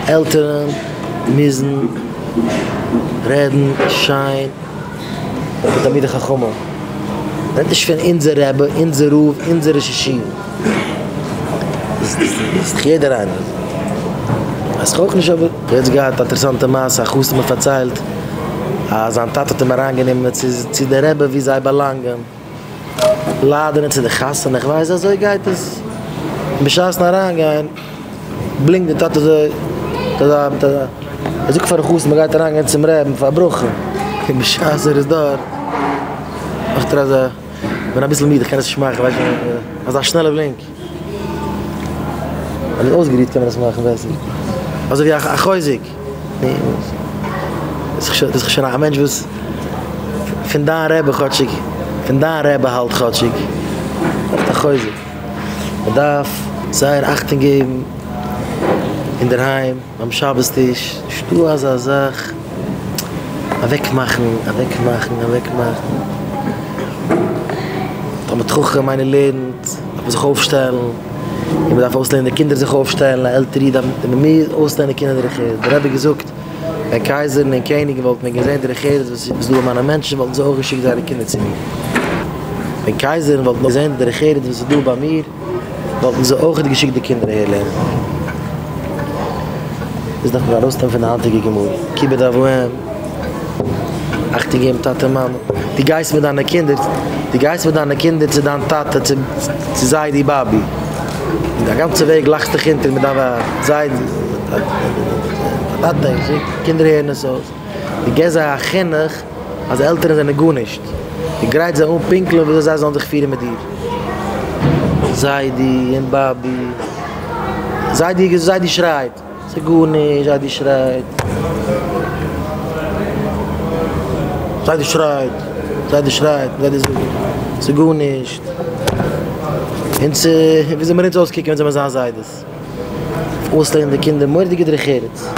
עלטערן מוזן רעדן שיין מיט תלמידי חכמים. רעדט נישט פון אונזער רבי, אונזער רב, אונזער ראש ישיבה. דאס איז דאך יעדער איינער. ווייס איך אויך נישט אבער. יעצט געהאט א אינטערעסאנטע מעשה, א חתן האט מיר פארציילט אז זיין טאטע האט אים אריינגענומען צו די רבי ווי זיי באלאנגען. לאדענען צו די חתונה, איך ווייס אזוי גייט עס, און בשעת'ן אריינגיין בלינקט די טאטע אזוי מיט אזא מיט אזא, ער זאגט פארן חתן מ'גייט אריינגיין צום רעבין פאר א ברכה, און בשעת ער איז דארט מאכט ער אזא, כ'בין אביסל מיד איך קען עס נישט מאכן, ווייסט אזא שנעלע בלינק. ווען מ'איז אויסגערוהט קען מען עס מאכן בעסער. אזוי ווי א חוזק. דאס איז שוין א מענטש וואס פון דיין רבי כאטשיג, פון דיין רבי האלט כאטשיג. מאכט א חוזק. מ'דארף זייער אכטונג געבן אינדערהיים. ביים שבת טיש, נישטא אזא זאך אוועק מאכן, אוועק מאכן, אוועק מאכן, תלמיד חכם איינער לערנט דארף מען זיך אויפשטעלן, און מען דארף אויסלערנען די קינדער זיך אויפשטעלן, א עלטערע איד דארף מען מוז אויסלערנען קינדער דרך ארץ, דער רבי האט געזאגט, ווען קייזערן און קעניגן וואלטן ווען געזען דרך ארץ וואס איז דא ביי מיינע מענטשן וואלטן זיי אויך געשיקט זייערע קינדער צו מיר, ווען קייזערן וואלטן געזען דרך ארץ וואס איז דא ביי מיר. וואלטן זיי אויכעט געשיקט די קינדער אהער לערנען. דאס דארף מען ארויסנעמען פון די היינטיגע גמרא. כיבוד אב ואם, אכטונג געבן טאטע מאמע. דו גייסט מיט דיינע קינדער, דו גייסט מיט דיינע קינדער צו דיין טאטע, צו זיידי באבי. און א גאנצע וועג לאכסט דיך אונטער מיט דיין ווייב. זיידי, טאטע, קינדער הערן עס אויס. דו געבסט זיי א חינוך אז עלטערן זענען גארנישט, דו גרייטסט זיי אן פונקטליך וויאזוי זיי זאלן זיך פירן מיט דיר, זיידי און באבי, זיידי זיידי שרייט, ס'איז גארנישט, זיידי שרייט, זיידי שרייט, זיידי שרייט, זיידי זאגט, ס'איז גארנישט, אונז, וויאזוי מיר אונז אויסקוקן ווען זיי וועלן זיין זיידעס, אויסלערנען די קינדער מורא'דיגע דרך ארץ.